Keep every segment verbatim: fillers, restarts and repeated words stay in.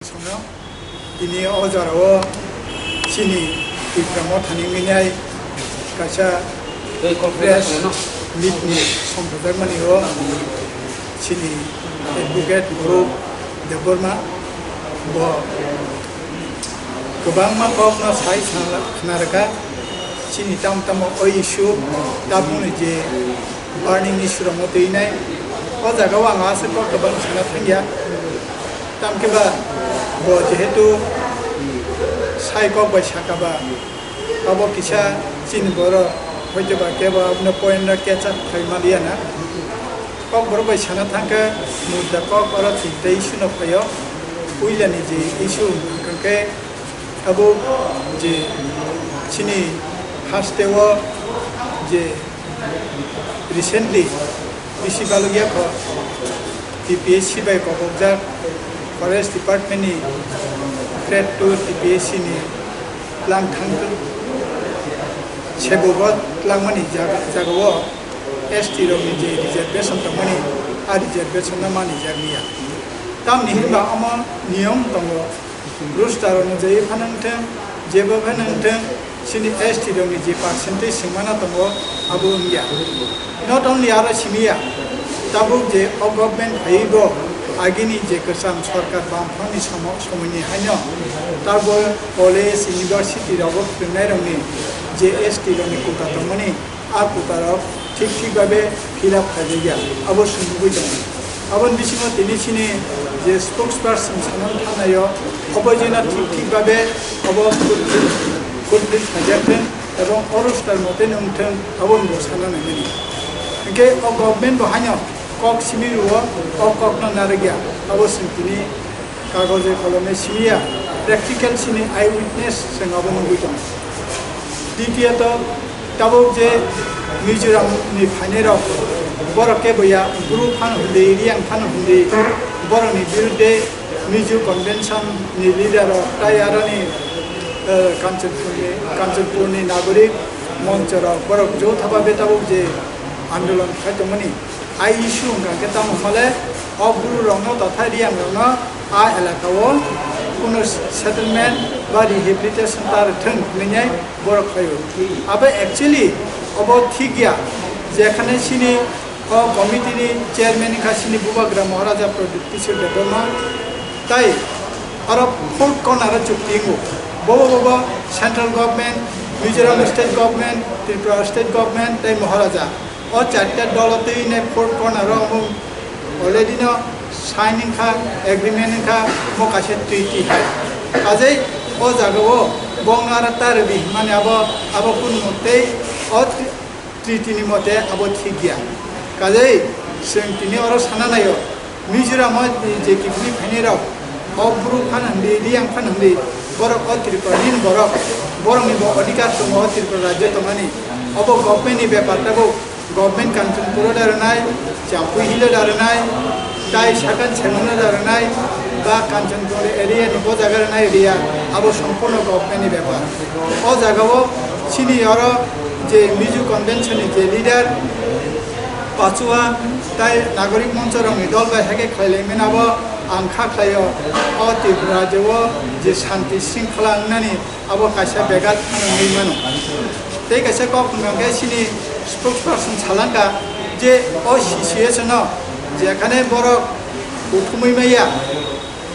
Sono tini o jorao chini Tipra Mothani minai kaisa press meet ni somprajakmani o chini advocate Bhuru Debbarma bo kwbangma kokno sai sana khna rwkha. Chini tamo tamo o issue tabukni je burning issue rokno twi nai. O jaga o ang aswk kok kwbang sana thangya. Tamkhe ba bo jehetu sai kok bai saka ba abo kisa chini borok hoito ba kebo abono point no catch up khai maliya na. Kok borok bai sana thangkhe mudda kok oro chini tei issue no phaio. Puila ni je issue hwnkhe abo je chini haste o je recently bisi balugya kho T P S C bai kobokjak forest department ni grade two T P S C ni langthang sebugo langmani jaga, jaga o S T rokni je reservation tongmani a reservation no mani jakliya. Tamni hinba omo niyom tongo. Roster rok nujai phano wngthang, jebo phano wngthang, chini S T rokni je percentage swngmano tongo, abo wngya. Not only aro simiya, tabuk je o government phaiwi bo agini je kwcham sorkar bamphangni somo-, somoini haino tabuk college, university rogo phwrwngnairokni je S T rokni quota tongmani, a quota rok thik thik babe fill up khaijak ya, abo swngjagwi tongo. Aboni bisingo tini chini je spokesperson sanani thangnaio, obo jena thik thik babe obo fulfill, fulfill khaijak thung ebong o roster mote wng thung, abo bo sana nangmani. Hinkhe o government bo haino kok simi rwo, o kokno narwkya, abo chwng tini kagoje kolome simiya, practical chini eye witness chwng abo nugwi tongo. Ditiyot, tabuk je Mizoram ni phainai rok, borok kebo ya, Bru phano hindi, Riyang phano hindi, borok ni birudde Mizo Convention ni leader rok, tai aroni, eh, Kanchanpur ni, Kanchanpur ni Nagorik Moncho rok, borok jotha babe tabuk je andolon khai tongmani, a issue wngkha khe tamo hwnmale o Bru rokno totha Riyang rokno a elaka o kuno settlement ba rehabilitation ta rwthwng hwnwi borok khlaio. Abo actually obo thik ya, jekhane chini o committee ni chairman wngkha chini Bubagra Maharaja Pradyut Kishore Debbarma, tai aro four corner o chukti wngo. Bobo bobo central government, Mizoram state government, Tripura state government tai Maharaja. O charta dolo twi ne four corner o omo already no sign wngkha, agreement wngkha, mo kaisa treaty hai. Kajei o jaga o bongno aro ta rwdi hwnmani abo, abo kunu tei o treaty ni mote abo thik ya. Kajei chwng tini oro sana naio. Mizoram o je kibini phainai rok, o Bru phano hindi, Riyang phano hindi, borok o Tripura ni borok, borok ni bo adhikar tongo o Tripura rajyo tongmani. Obo government ni bepar tabuk, government Kanchanpur o da rwnai, Champui Hill o da rwnai, tai Sakan Seman o da rwnai, ba Kanchanpur area ni bo jaga rwnai area, abo sompurno government ni bepar. O jaga o chini oro je Mizo Convention ni je leader, Pachua tai Nagorik Moncho rokni dol bai hai khe khlai lai mani abo ang kha khlai o, o Tripura rajyo o je shanti shringkhala wngnani abo kaisa begat phano wngwi mano. Tei kaisa kok hwnkha khe chini spokesperson salangkha je o situation o jekhane borok kuthumwi maya,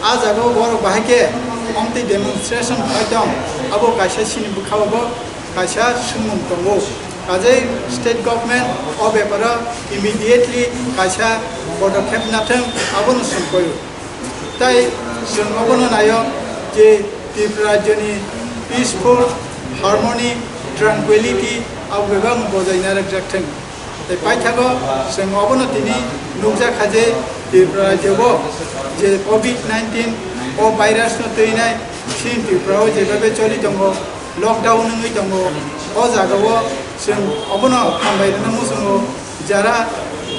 a jaga o borok bahai khe omtwi demonstration khai tong, abo kaisa chini bwkha o bo kaisa swngmung tongo. Kajei state government o beparo immediately kaisa podokhep nathwng, abono chwng koyo. Tai chwng obono naio je Tripura rajyoni peaceful, harmony, tranquility abo bebak bojai narwkjak thwng. Tei paithago chwng obono tini nukjakha je Tripura rajyo o je covid nineteen o virus no twinai chini Tripura o jebabe choli tongo, lockdown wngwi tongo. O jaga o chwng obono hambai rwna muchungo, jara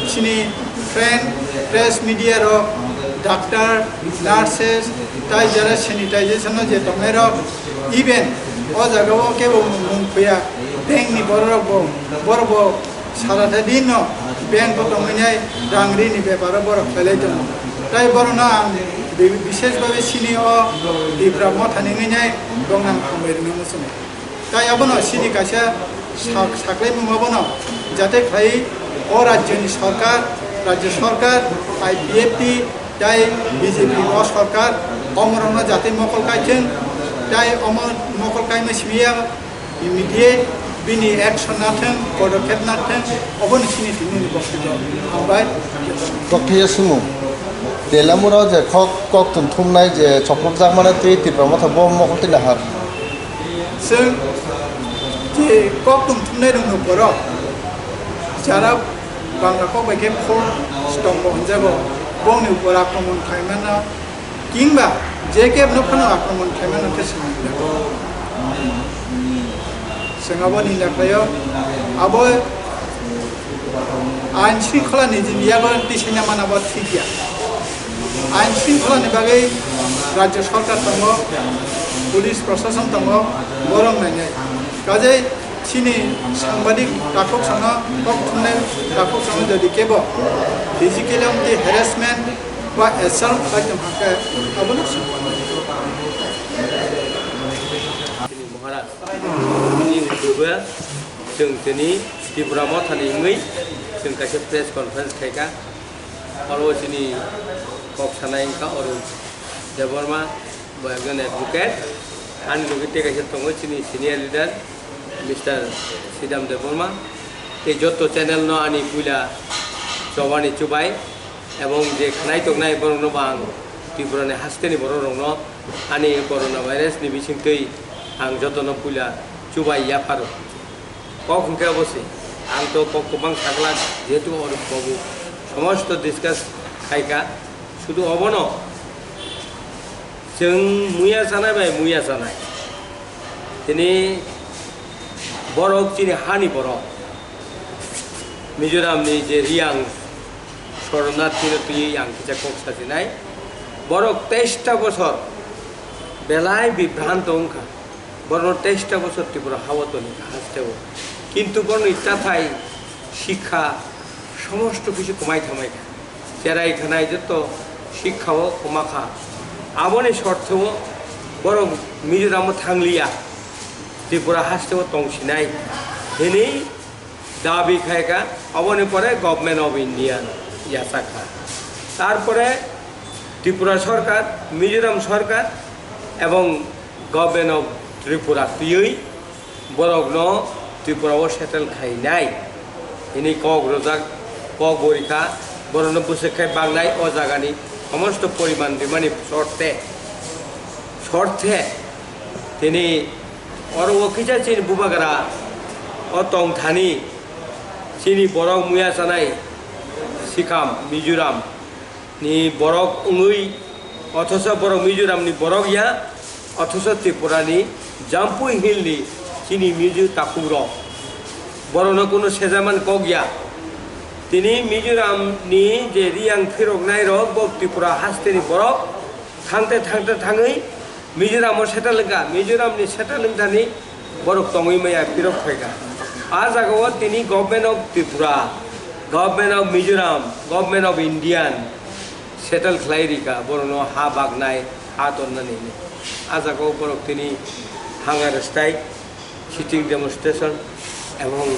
chini friend, press media rok, doctor, nurses, tai jara sanitization no je tongnai rok, even o jaga o kebo mung phuya bank ni borok rok bo, borok bo sara tha din no bank o tongwi nai rang rini bepar o borok khlai tongo. Tai borok no ang Bi-, bishesh bhabe chini o Tipra Mothani wngwi nai dongnang hambai rwna muchungo. Tai abono chini kaisa sak-, saklaimung abono jate khlai o rajyoni sorkar, rajyo sorkar, I P F T, tai B J P o sorkar, omorokno jate mokol kaithwng, tai omo mokol kaima simi ya, immediate bini action nathwng, podokhep nathwng, obono chini thwimani boktwibyo. Hambai. Kokthaia swngmung. Telamura je kok, koktwm thumnai je chopropjakmani twi Tipra Motha bo mokol twi nahar. Chwng je koktwm thumnai rokno borok jara Bangla kok bai khe four stombo hwnjago, bongni upor akromon khlaimano, kingba je kebo no phano akromon khlaimano khe swmai jago. Chwng abo ninda khlaio, abo ain shringkhola ni jini yago tisaina mana bo thik ya. Ain shringkhola ni bagwi rajyo sorkar tongo, police prosason tongo, borok nainai. Kajai chini sangbadik takhuk sano, kok thumnai takhuk sano jodi kebo physically amtwi harassment ba assault khlai tong hakhe abono sangbadik. Chini Maharaj, chini Buba, chwng chini Tipra Mothani wngwi chwng kaisa press conference khaikha. Oro chini kok sanai wngkha Arun Debbarma, bo ekjon advocate. Ani loge tei kaisa tongo chini senior leader, Mister Sidam Debbarma. Tei joto channel no ani puila chobani chubai, ebong je khnai tongnai borokno bo ang Tripura ni hasteni borok rokno ani corona virus ni bisingtwi ang jotono puila chubai yapharo. Kok hwnkhe obo se, ang to kok kwbang saglak, jehetu oro bobo somosto discuss khaikha, sudu obono chwng muya chanai bai muya chanai. Tini borok chini hani borok, Mizoram ni je Riyang Soronarthi no twiwi ang kisa kok sajinai. Borok teista bosor belai bibhranto wngkha. Borokno teista bosor Tripura hao toni kha hasteo. Kintu borokni tathai, sikha, somosto kisu kwmai thamai kha. Cherai khanai joto sikha o kwma kha. Aboni sortheo borok Mizoram o thangliya, Tripura hasteo tongsinai hinwi dabi khai kha, aboni pore Government of India yachak kha. Tarpore Tripura sorkar, Mizoram sorkar ebong Government of Tripura twiwi borokno Tripura o settle khainai hinwi kok rwjak, kok bo rikha, borokno bwswk khai bangnai o jagani somosto poriman rimani sorte, sorte tini oro o kisa chini bubagra o tong thani chini borok muya chanai sikham Mizoram ni borok wngwi, othocho borok Mizoram ni borok ya, othocho Tripura ni Jampui Hill ni chini Mizo takhuk rok, borokno kunu sejaman kok ya. Tini Mizoram ni je Riyang phiroknai rok bo Tripura haste ni borok, thangte thangte thangwi Mizoram o settle wngkha, Mizoram ni settle wngthani borok tongwi maya phirok phaikha. A jaga o tini Government of Tripura, Government of Mizoram, Government of Indian settle khlai rikha, borokno ha baknai, ha tonnani hinwi. A jaga o borok tini hunger strike, sitting demonstration ebong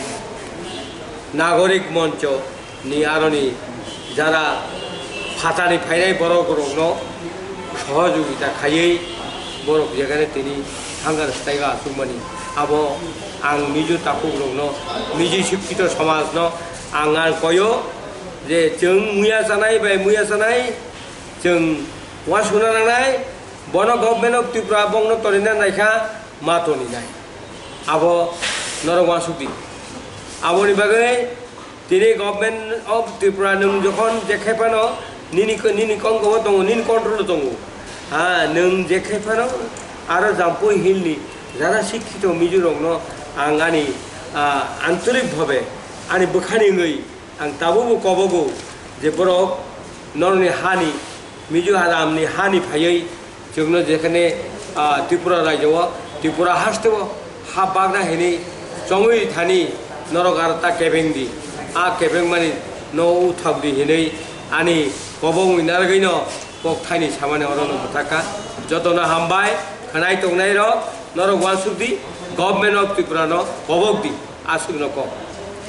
Nagorik Moncho ni aroni jara phatani phainai borok rokno sohojogita khaiwi borok jekhane tini hunger strike o achukmani. Abo ang Mizo takhuk rokno, Mizo sikkito somajno ang ang koyo je chwng muya chanai bai muya chanai chwng uansukna nangnai, bono Government of Tripura bongno torina naikha ma toninai. Abo norok uansuk di. Aboni bagwi tini Government of Tripura nwng jokhon je khai phano nini, nini kongkong o tongo, nini control o tongo. Ha, nwng je khai phano aro Jampui Hill ni jara sikkito Mizo rokno ang ani, ah, antorik bhabe ani bwkhani wngwi ang tabukbo kobogo je borok norokni hani, Mizoramni hani phaiwi chwngno jekhane, ah, Tripura rajyo o, Tripura haste o ha bakna hinwi chongwi thani norok aro ta kebeng di. A kebengmani no uthok di hinwi ani kobong wngwi narwgwino Kok thaini samani oro no bwthakha. Jotono hambai, khwnai tongnai rok, norok uansuk di, Government of Tripura no kobok di, aswk no kok.